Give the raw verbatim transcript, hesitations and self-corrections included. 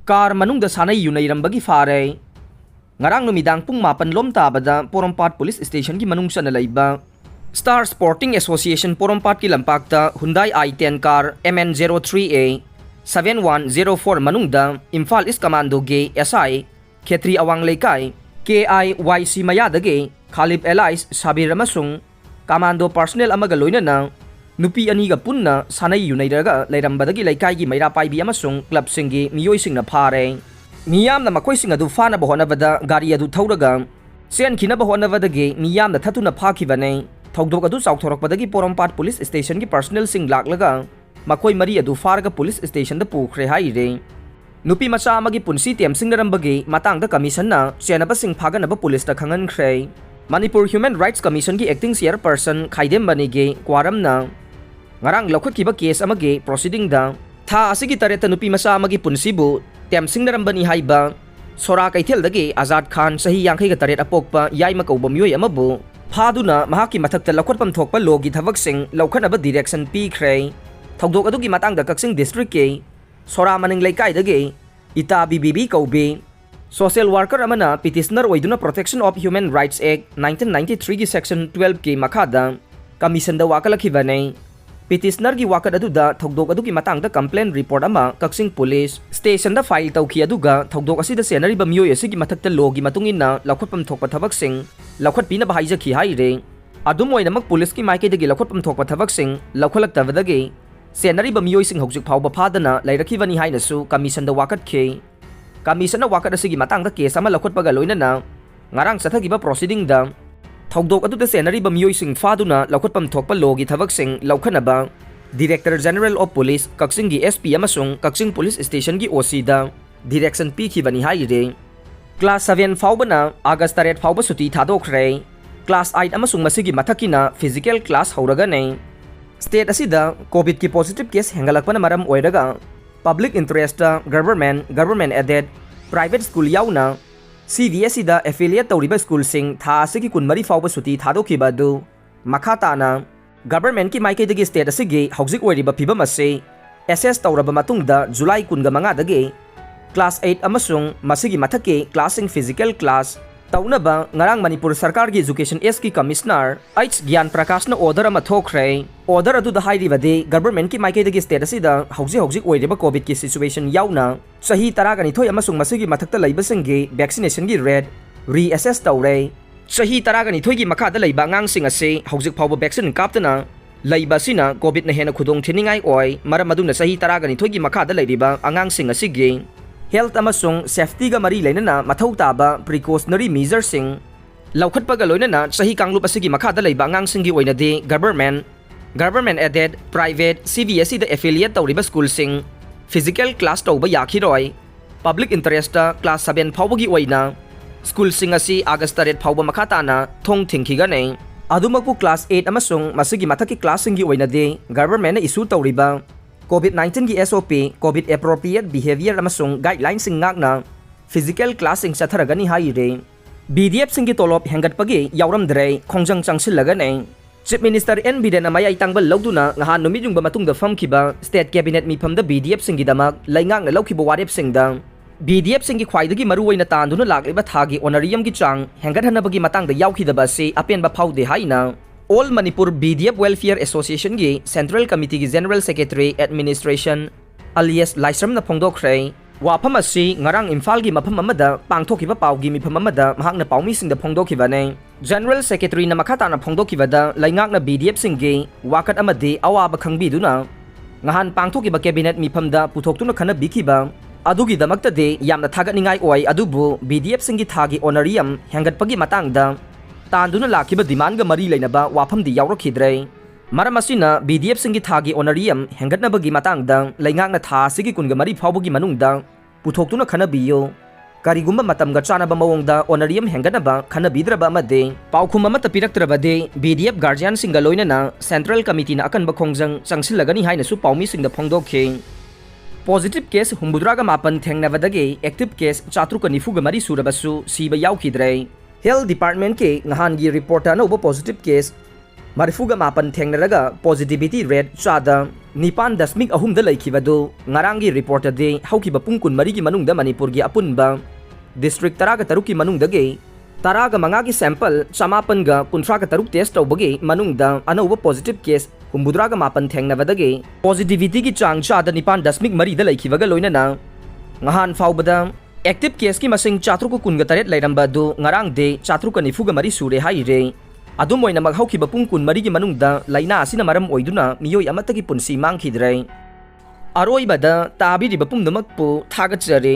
car ꯃꯅꯨꯡꯗ ꯁꯥꯟꯅꯩ ꯌꯨꯅꯩꯔꯝꯕꯒꯤ ꯐꯥꯔꯦ꯫ ꯉꯔꯥꯡ ꯅꯨꯃꯤꯗꯥꯡ ꯄꯨꯡ ꯃꯥꯄꯟ ꯂꯣꯝ ꯇꯥꯕꯗ ꯄꯣꯔꯣꯝꯄꯥꯠ ꯄꯨꯂꯤꯁ ꯁ꯭ꯇꯦꯁꯟꯒꯤ ꯃꯅꯨꯡ ꯆꯟꯅ ꯂꯩꯕ Star Sporting Association ꯄꯣꯔꯣꯝꯄꯥꯠꯀꯤ ꯂꯝꯄꯥꯛꯇ Hyundai i ten car M N zero three A seven one zero four ꯃꯅꯨꯡꯗ ꯏꯝꯐꯥꯜ ꯏꯁ ꯀꯃꯥꯟꯗꯣꯒꯤ S I ꯈꯦꯇ꯭ꯔꯤ ꯑꯋꯥꯡ ꯂꯩꯀꯥꯏ K I Y C ꯃꯌꯥꯗꯒꯤ ꯈꯥꯂꯤꯕ alias ꯁꯥꯕꯤꯔ ꯑꯃꯁꯨꯡ ꯀꯃꯥꯟꯗꯣ personnel ꯑꯃꯒ ꯂꯣꯏꯅꯅ ꯅꯨꯄꯤ ꯑꯅꯤꯒ ꯄꯨꯟꯅ ꯁꯥꯟꯅꯩ ꯌꯨꯅꯩꯔꯒ ꯂꯩꯔꯝꯕꯗꯒꯤ ꯂꯩꯀꯥꯏꯒꯤ ꯃꯩꯔꯥ ꯄꯥꯏꯕꯤ ꯑꯃꯁꯨꯡ club ꯁꯤꯡꯒꯤ ꯃꯤꯑꯣꯏꯁꯤꯡꯅ ꯐꯥꯔꯦ꯫ ꯃꯤꯌꯥꯝꯅ ꯃꯈꯣꯏꯁꯤꯡ ꯑꯗꯨ ꯐꯥꯅꯕ ꯍꯣꯠꯅꯕꯗ ꯒꯥꯔꯤ ꯑꯗꯨ ꯊꯧꯔꯒ ꯆꯦꯟꯈꯤꯅꯕ ꯍꯣꯠꯅꯕꯗꯒꯤ ꯃꯤꯌꯥꯝꯅ ꯊꯠꯇꯨꯅ ꯐꯥꯈꯤꯕꯅꯤ꯫ ꯊꯧꯗꯣꯛ ꯑꯗꯨ ꯆꯥꯎꯊꯣꯔꯛꯄꯗꯒꯤ ꯄꯣꯔꯣꯝꯄꯥꯠ ꯄꯨꯂꯤꯁ ꯁ꯭ꯇꯦꯁꯟꯒꯤ personnel ꯁꯤꯡ ꯂꯥꯛꯂꯒ ꯃꯈꯣꯏ ꯃꯔꯤ ꯑꯗꯨ ꯐꯥꯔꯒ ꯄꯨꯂꯤꯁ ꯁ꯭ꯇꯦꯁꯟꯗ ꯄꯨꯈ꯭ꯔꯦ ꯍꯥꯏꯔꯤ꯫ ꯅꯨꯄꯤ ꯃꯆꯥ ꯑꯃꯒꯤ ꯄꯨꯟꯁꯤ ꯇꯦꯝꯁꯤꯡꯅꯔꯝꯕꯒꯤ ꯃꯇꯥꯡꯗ ꯀꯃꯤꯁꯟꯅ ꯆꯦꯟꯅꯕꯁꯤꯡ ꯐꯥꯒꯅꯕ ꯄꯨꯂꯤꯁꯇ ꯈꯪꯍꯟꯈ꯭ꯔꯦ꯫ ꯃꯅꯤꯄꯨꯔ Human Rights Commission ꯒꯤ acting chairperson ꯈꯥꯏꯗꯦꯝ ꯃꯅꯤꯒꯤ ꯀ꯭ꯋꯥꯔꯝꯅ ꯉꯔꯥꯡ ꯂꯧꯈꯠꯈꯤꯕ case ꯑꯃꯒꯤ proceeding ꯗ ꯊꯥ ꯑꯁꯤꯒꯤ ꯇꯔꯦꯠꯇ ꯅꯨꯄꯤ ꯃꯆꯥ ꯑꯃꯒꯤ ꯄꯨꯟꯁꯤꯕꯨ ꯇꯦꯝꯁꯤꯡꯅꯔꯝꯕꯅꯤ ꯍꯥꯏꯕ ꯁꯣꯔꯥ ꯀꯩꯊꯦꯜꯗꯒꯤ ꯑꯖꯥꯗ ꯈꯥꯟ, ꯆꯍꯤ ꯌꯥꯡꯈꯩꯒ ꯇꯔꯦꯠ ꯑꯄꯣꯛꯄ ꯌꯥꯏꯃ ꯀꯧꯕ ꯃꯤꯑꯣꯏ ꯑꯃꯕꯨ ꯐꯥꯗꯨꯅ ꯃꯍꯥꯛꯀꯤ ꯃꯊꯛꯇ ꯂꯧꯈꯠꯐꯝ ꯊꯣꯛꯄ law ꯒꯤ ꯊꯕꯛꯁꯤꯡ ꯂꯧꯈꯠꯅꯕ direction ꯄꯤꯈ꯭ꯔꯦ꯫ ꯊꯧꯗꯣꯛ ꯑꯗꯨꯒꯤ ꯃꯇꯥꯡꯗ ꯀꯛꯆꯤꯡ district ꯀꯤ ꯁꯣꯔꯥ ꯃꯅꯤꯡ ꯂꯩꯀꯥꯏꯗꯒꯤ ꯏꯇꯥ ꯕꯤꯕꯤꯕꯤ ꯀꯧꯕꯤ social worker ꯑꯃꯅ petitioner ꯑꯣꯏꯗꯨꯅ Protection of Human Rights Act nineteen ninety three ꯒꯤ section twelve ꯀꯤ ꯃꯈꯥꯗ ꯀꯃꯤꯁꯟꯗ ꯋꯥꯀꯠꯂꯛꯈꯤꯕꯅꯤ꯫ Petitioner ꯒꯤ ꯋꯥꯀꯠ ꯑꯗꯨꯗ ꯊꯧꯗꯣꯛ ꯑꯗꯨꯒꯤ ꯃꯇꯥꯡꯗ complaint report ꯑꯃ ꯀꯛꯆꯤꯡ ꯄꯨꯂꯤꯁ ꯁ꯭ꯇꯦꯁꯟꯗ file ꯇꯧꯈꯤ, ꯑꯗꯨꯒ ꯊꯧꯗꯣꯛ ꯑꯁꯤꯗ ꯆꯦꯟꯅꯔꯤꯕ ꯃꯤꯑꯣꯏ ꯑꯁꯤꯒꯤ ꯃꯊꯛꯇ law ꯒꯤ ꯃꯇꯨꯡ ꯏꯟꯅ ꯂꯧꯈꯠꯐꯝ ꯊꯣꯛꯄ ꯊꯕꯛꯁꯤꯡ ꯂꯧꯈꯠꯄꯤꯅꯕ ꯍꯥꯏꯖꯈꯤ ꯍꯥꯏꯔꯤ꯫ ꯑꯗꯨꯝ ꯑꯣꯏꯅꯃꯛ ꯄꯨꯂꯤꯁꯀꯤ ꯃꯥꯏꯀꯩꯗꯒꯤ ꯂꯧꯈꯠꯐꯝ ꯊꯣꯛꯄ ꯊꯕꯛꯁꯤꯡ ꯂꯧꯈꯠꯂꯛꯇꯕꯗꯒꯤ ꯆꯦꯟꯅꯔꯤꯕ ꯃꯤꯑꯣꯏꯁꯤꯡ ꯍꯧꯖꯤꯛ ꯐꯥꯎꯕ ꯐꯥꯗꯅ ꯂꯩꯔꯛꯈꯤꯕꯅꯤ ꯍꯥꯏꯅꯁꯨ ꯀꯃꯤꯁꯟꯗ ꯋꯥꯀꯠꯈꯤ꯫ ꯀꯃꯤꯁꯟꯅ ꯋꯥꯀꯠ ꯑꯁꯤꯒꯤ ꯃꯇꯥꯡꯗ case ꯑꯃ ꯂꯧꯈꯠꯄꯒ ꯂꯣꯏꯅꯅ ꯉꯔꯥꯡ ꯆꯠꯊꯈꯤꯕ proceeding ꯗ ꯊꯧꯗꯣꯛ ꯑꯗꯨꯗ ꯆꯦꯟꯅꯔꯤꯕ ꯃꯤꯑꯣꯏꯁꯤꯡ ꯐꯥꯗꯨꯅ ꯂꯧꯈꯠꯐꯝ ꯊꯣꯛꯄ law ꯒꯤ ꯊꯕꯛꯁꯤꯡ ꯂꯧꯈꯠꯅꯕ Director General of Police ꯀꯛꯆꯤꯡꯒꯤ S P ꯑꯃꯁꯨꯡ ꯀꯛꯆꯤꯡ ꯄꯨꯂꯤꯁ ꯁ꯭ꯇꯦꯁꯟꯒꯤ O C ꯗ direction ꯄꯤꯈꯤꯕꯅꯤ ꯍꯥꯏꯔꯤ꯫ Class seven ꯐꯥꯎꯕꯅ August ꯇꯔꯦꯠ ꯐꯥꯎꯕ ꯁꯨꯇꯤ ꯊꯥꯗꯣꯛꯈ꯭ꯔꯦ꯫ Class eight ꯑꯃꯁꯨꯡ ꯃꯁꯤꯒꯤ ꯃꯊꯛꯀꯤꯅ physical class ꯍꯧꯔꯒꯅꯤ꯫ State ꯑꯁꯤꯗ COVID ꯀꯤ positive case ꯍꯦꯟꯒꯠꯂꯛꯄꯅ ꯃꯔꯝ ꯑꯣꯏꯔꯒ public interest ꯇ government, government aided, private school ꯌꯥꯎꯅ C B S E ꯗ affiliate ꯇꯧꯔꯤꯕ school ꯁꯤꯡ ꯊꯥ ꯑꯁꯤꯒꯤ ꯀꯨꯟꯃꯔꯤ ꯐꯥꯎꯕ ꯁꯨꯇꯤ ꯊꯥꯗꯣꯛꯈꯤꯕ ꯑꯗꯨ ꯃꯈꯥ ꯇꯥꯅ government ꯀꯤ ꯃꯥꯏꯀꯩꯗꯒꯤ state ꯑꯁꯤꯒꯤ ꯍꯧꯖꯤꯛ ꯑꯣꯏꯔꯤꯕ ꯐꯤꯕꯝ ꯑꯁꯤ assess ꯇꯧꯔꯕ ꯃꯇꯨꯡꯗ July ꯀꯨꯟꯃꯉꯥꯗꯒꯤ class eight ꯑꯃꯁꯨꯡ ꯃꯁꯤꯒꯤ ꯃꯊꯛꯀꯤ classꯁꯤꯡ physical class ꯇꯧꯅꯕ ꯉꯔꯥꯡ ꯃꯅꯤꯄꯨꯔ ꯁꯔꯀꯥꯔꯒꯤ Education Sꯀꯤ Commissioner H ꯒ꯭ꯌꯥꯟ ꯄ꯭ꯔꯀꯥꯁꯅ order ꯑꯃ ꯊꯣꯛꯈ꯭ꯔꯦ꯫ Order ꯑꯗꯨꯗ ꯍꯥꯏꯔꯤꯕꯗꯤ, governmentꯀꯤ ꯃꯥꯏꯀꯩꯗꯒꯤ state ꯑꯁꯤꯗ ꯍꯧꯖꯤꯛ ꯍꯧꯖꯤꯛ ꯑꯣꯏꯔꯤꯕ COVIDꯀꯤ situation ꯌꯥꯎꯅ ꯆꯍꯤ ꯇꯔꯥꯒ ꯅꯤꯊꯣꯏ ꯑꯃꯁꯨꯡ ꯃꯁꯤꯒꯤ ꯃꯊꯛꯇ ꯂꯩꯕꯁꯤꯡꯒꯤ vaccinationꯒꯤ rate reassess ꯇꯧꯔꯦ꯫ ꯆꯍꯤ ꯇꯔꯥꯒ ꯅꯤꯊꯣꯏꯒꯤ ꯃꯈꯥꯗ ꯂꯩꯕ ꯑꯉꯥꯡꯁꯤꯡ ꯑꯁꯤ ꯍꯧꯖꯤꯛ ꯐꯥꯎꯕ vaccine ꯀꯥꯞꯇꯅ ꯂꯩꯕ ꯑꯁꯤꯅ COVIDꯅ ꯍꯦꯟꯅ ꯈꯨꯗꯣꯡ ꯊꯤꯅꯤꯡꯉꯥꯏ ꯑꯣꯏ꯫ ꯃꯔꯝ ꯑꯗꯨꯅ ꯆꯍꯤ ꯇꯔꯥꯒ ꯅꯤꯊꯣꯏꯒꯤ ꯃꯈꯥꯗ ꯂꯩꯔꯤꯕ ꯑꯉꯥꯡꯁꯤꯡ ꯑꯁꯤꯒꯤ health ꯑꯃꯁꯨꯡ safetyꯒ ꯃꯔꯤ ꯂꯩꯅꯅ ꯃꯊꯧ ꯇꯥꯕ precautionary measuresꯁꯤꯡ ꯂꯧꯈꯠꯄꯒ ꯂꯣꯏꯅꯅ ꯆꯍꯤ ꯀꯥꯡꯂꯨꯞ ꯑꯁꯤꯒꯤ ꯃꯈꯥꯗ ꯂꯩꯕ ꯑꯉꯥꯡꯁꯤꯡꯒꯤ ꯑꯣꯏꯅꯗꯤ government, government aided, private, CBSEꯗ affiliate ꯇꯧꯔꯤꯕ schoolꯁꯤꯡ physical class ꯇꯧꯕ ꯌꯥꯈꯤꯔꯣꯏ꯫ Public interestꯇ class seven ꯐꯥꯎꯕꯒꯤ ꯑꯣꯏꯅ schoolꯁꯤꯡ ꯑꯁꯤ August ꯇꯔꯦꯠ ꯐꯥꯎꯕ ꯃꯈꯥ ꯇꯥꯅ ꯊꯣꯡ ꯊꯤꯡꯈꯤꯒꯅꯤ꯫ ꯑꯗꯨꯃꯛꯄꯨ class eight ꯑꯃꯁꯨꯡ ꯃꯁꯤꯒꯤ ꯃꯊꯛꯀꯤ classꯁꯤꯡꯒꯤ ꯑꯣꯏꯅꯗꯤ governmentꯅ issue ꯇꯧꯔꯤꯕ COVID nineteenꯒꯤ SOP, COVID appropriate behavior ꯑꯃꯁꯨꯡ guidelinesꯁꯤꯡ ꯉꯥꯛꯅ physical classꯁꯤꯡ ꯆꯠꯊꯔꯒꯅꯤ ꯍꯥꯏꯔꯤ꯫ BDFꯁꯤꯡꯒꯤ ꯇꯣꯂꯣꯞ ꯍꯦꯟꯒꯠꯄꯒꯤ ꯌꯥꯎꯔꯝꯗ꯭ꯔꯦ, ꯈꯣꯡꯖꯪ ꯆꯪꯁꯤꯜꯂꯒꯅꯤ꯫ Chief Minister N ꯕꯤꯔꯦꯟꯅ ꯃꯌꯥꯏ ꯇꯥꯡꯕ ꯂꯧꯗꯨꯅ ꯉꯍꯥꯟ ꯅꯨꯃꯤꯠ ꯌꯨꯡꯕ ꯃꯇꯨꯡꯗ ꯐꯝꯈꯤꯕ state cabinet ꯃꯤꯐꯝꯗ BDFꯁꯤꯡꯒꯤꯗꯃꯛ ꯂꯩꯉꯥꯛꯅ ꯂꯧꯈꯤꯕ ꯋꯥꯔꯦꯞꯁꯤꯡꯗ BDFꯁꯤꯡꯒꯤ ꯈ꯭ꯋꯥꯏꯗꯒꯤ ꯃꯔꯨꯑꯣꯏꯅ ꯇꯥꯟꯗꯨꯅ ꯂꯥꯛꯂꯤꯕ ꯊꯥꯒꯤ honorariumꯒꯤ ꯆꯥꯡ ꯍꯦꯟꯒꯠꯍꯟꯅꯕꯒꯤ ꯃꯇꯥꯡꯗ ꯌꯥꯎꯈꯤꯗꯕ ꯑꯁꯤ ꯑꯄꯦꯟꯕ ꯐꯥꯎꯗꯦ ꯍꯥꯏꯅ All Manipur BDF Welfare Associationꯒꯤ Central Committeeꯒꯤ General Secretary Administration ꯑꯂꯤꯌꯥꯁ ꯂꯥꯏꯁ꯭ꯔꯝꯅ ꯐꯣꯡꯗꯣꯛꯈ꯭ꯔꯦ꯫ ꯋꯥꯐꯝ ꯑꯁꯤ ꯉꯔꯥꯡ ꯏꯝꯐꯥꯜꯒꯤ ꯃꯐꯝ ꯑꯃꯗ ꯄꯥꯡꯊꯣꯛꯈꯤꯕ ꯄꯥꯎꯒꯤ ꯃꯤꯐꯝ ꯑꯃꯗ ꯃꯍꯥꯛꯅ ꯄꯥꯎꯃꯤꯁꯤꯡꯗ ꯐꯣꯡꯗꯣꯛꯈꯤꯕꯅꯤ꯫ General Secretaryꯅ ꯃꯈꯥ ꯇꯥꯅ ꯐꯣꯡꯗꯣꯛꯈꯤꯕꯗ, ꯂꯩꯉꯥꯛꯅ BDFꯁꯤꯡꯒꯤ ꯋꯥꯀꯠ ꯑꯃꯗꯤ ꯑꯋꯥꯕ ꯈꯪꯕꯤꯗꯨꯅ ꯉꯍꯥꯟ ꯄꯥꯡꯊꯣꯛꯈꯤꯕ cabinet ꯃꯤꯐꯝꯗ ꯄꯨꯊꯣꯛꯇꯨꯅ ꯈꯟꯅꯕꯤꯈꯤꯕ ꯑꯗꯨꯒꯤꯗꯃꯛꯇꯗꯤ ꯌꯥꯝꯅ ꯊꯥꯒꯠꯅꯤꯡꯉꯥꯏ ꯑꯣꯏ, ꯑꯗꯨꯕꯨ BDFꯁꯤꯡꯒꯤ ꯊꯥꯒꯤ honorarium ꯍꯦꯟꯒꯠꯄꯒꯤ ꯃꯇꯥꯡꯗ ꯇꯥꯟꯗꯨꯅ ꯂꯥꯛꯈꯤꯕ demandꯒ ꯃꯔꯤ ꯂꯩꯅꯕ ꯋꯥꯐꯝꯗꯤ ꯌꯥꯎꯔꯛꯈꯤꯗ꯭ꯔꯦ꯫ ꯃꯔꯝ ꯑꯁꯤꯅ BDFꯁꯤꯡꯒꯤ ꯊꯥꯒꯤ honorarium ꯍꯦꯟꯒꯠꯅꯕꯒꯤ ꯃꯇꯥꯡꯗ ꯂꯩꯉꯥꯛꯅ ꯊꯥ ꯑꯁꯤꯒꯤ ꯀꯨꯟꯒ ꯃꯔꯤ ꯐꯥꯎꯕꯒꯤ ꯃꯅꯨꯡꯗ ꯄꯨꯊꯣꯛꯇꯨꯅ ꯈꯟꯅꯕꯤꯌꯨ꯫ ꯀꯔꯤꯒꯨꯝꯕ ꯃꯇꯝꯒ ꯆꯥꯟꯅꯕ ꯃꯑꯣꯡꯗ honorarium ꯍꯦꯟꯒꯠꯅꯕ ꯈꯟꯅꯕꯤꯗ꯭ꯔꯕ ꯑꯃꯗꯤ ꯄꯥꯎꯈꯨꯝ ꯑꯃꯠꯇ ꯄꯤꯔꯛꯇ꯭ꯔꯕꯗꯤ BDF guardianꯁꯤꯡꯒ ꯂꯣꯏꯅꯅ Central Committeeꯅ ꯑꯀꯟꯕ ꯈꯣꯡꯖꯪ ꯆꯪꯁꯤꯜꯂꯒꯅꯤ ꯍꯥꯏꯅꯁꯨ ꯄꯥꯎꯃꯤꯁꯤꯡꯗ ꯐꯣꯡꯗꯣꯛꯈꯤ꯫ Positive case ꯍꯨꯝꯐꯨꯇꯔꯥꯒ ꯃꯥꯄꯟ ꯊꯦꯡꯅꯕꯗꯒꯤ active case ꯆꯥꯇ꯭ꯔꯨꯛꯀ ꯅꯤꯐꯨꯒ ꯃꯔꯤ ꯁꯨꯔꯕꯁꯨ ꯁꯤꯕ ꯌꯥꯎꯈꯤꯗ꯭ꯔꯦ꯫ Health Departmentꯀꯤ ꯉꯍꯥꯟꯒꯤ reportꯇ ꯑꯅꯧꯕ positive case ꯃꯔꯤꯐꯨꯒ ꯃꯥꯄꯟ ꯊꯦꯡꯅꯔꯒ positivity rate ꯆꯥꯗ ꯅꯤꯄꯥꯟ ꯗꯁꯃꯤꯛ ꯑꯍꯨꯝꯗ ꯂꯩꯈꯤꯕꯗꯨ ꯉꯔꯥꯡꯒꯤ ꯔꯤꯄꯣꯔꯠꯇꯗꯤ ꯍꯧꯈꯤꯕ ꯄꯨꯡ ꯀꯨꯟꯃꯔꯤꯒꯤ ꯃꯅꯨꯡꯗ ꯃꯅꯤꯄꯨꯔꯒꯤ ꯑꯄꯨꯟꯕ ꯗꯤꯁꯇ꯭ꯔꯤꯛ ꯇꯔꯥꯒ ꯇꯔꯨꯛꯀꯤ ꯃꯅꯨꯡꯗꯒꯤ ꯇꯔꯥꯒ ꯃꯉꯥꯒꯤ ꯁꯦꯝꯄꯜ ꯆꯃꯥꯄꯟꯒ ꯀꯨꯟꯊ꯭ꯔꯥꯒ ꯇꯔꯨꯛ ꯇꯦꯁ ꯇꯧꯕꯒꯤ ꯃꯅꯨꯡꯗ ꯑꯅꯧꯕ positive case ꯍꯨꯝꯐꯨꯇꯔꯥꯒ ꯃꯥꯄꯟ ꯊꯦꯡꯅꯕꯗꯒꯤ positivityꯒꯤ ꯆꯥꯡ ꯆꯥꯗ ꯅꯤꯄꯥꯟ ꯗꯁꯃꯤꯛ ꯃꯔꯤꯗ ꯂꯩꯈꯤꯕꯒ ꯂꯣꯏꯅꯅ ꯉꯍꯥꯟ ꯐꯥꯎꯕꯗ active caseꯀꯤ ꯃꯁꯤꯡ ꯆꯥꯇ꯭ꯔꯨꯛꯀ ꯀꯨꯟꯒ ꯇꯔꯦꯠ ꯂꯩꯔꯝꯕ ꯑꯗꯨ ꯉꯔꯥꯡꯗꯤ ꯆꯥꯇ꯭ꯔꯨꯛꯀ ꯅꯤꯐꯨꯒ ꯃꯔꯤ ꯁꯨꯔꯦ ꯍꯥꯏꯔꯦ꯫ ꯑꯗꯨꯝ ꯑꯣꯏꯅꯃꯛ ꯍꯧꯈꯤꯕ ꯄꯨꯡ ꯀꯨꯟꯃꯔꯤꯒꯤ ꯃꯅꯨꯡꯗ ꯂꯥꯏꯅꯥ ꯑꯁꯤꯅ ꯃꯔꯝ ꯑꯣꯏꯗꯨꯅ ꯃꯤꯑꯣꯏ ꯑꯃꯠꯇꯒꯤ ꯄꯨꯟꯁꯤ ꯃꯥꯡꯈꯤꯗ꯭ꯔꯦ꯫ ꯑꯔꯣꯏꯕꯗ ꯇꯥꯕꯤꯔꯤꯕ ꯄꯨꯝꯅꯃꯛꯄꯨ ꯊꯥꯒꯠꯆꯔꯤ꯫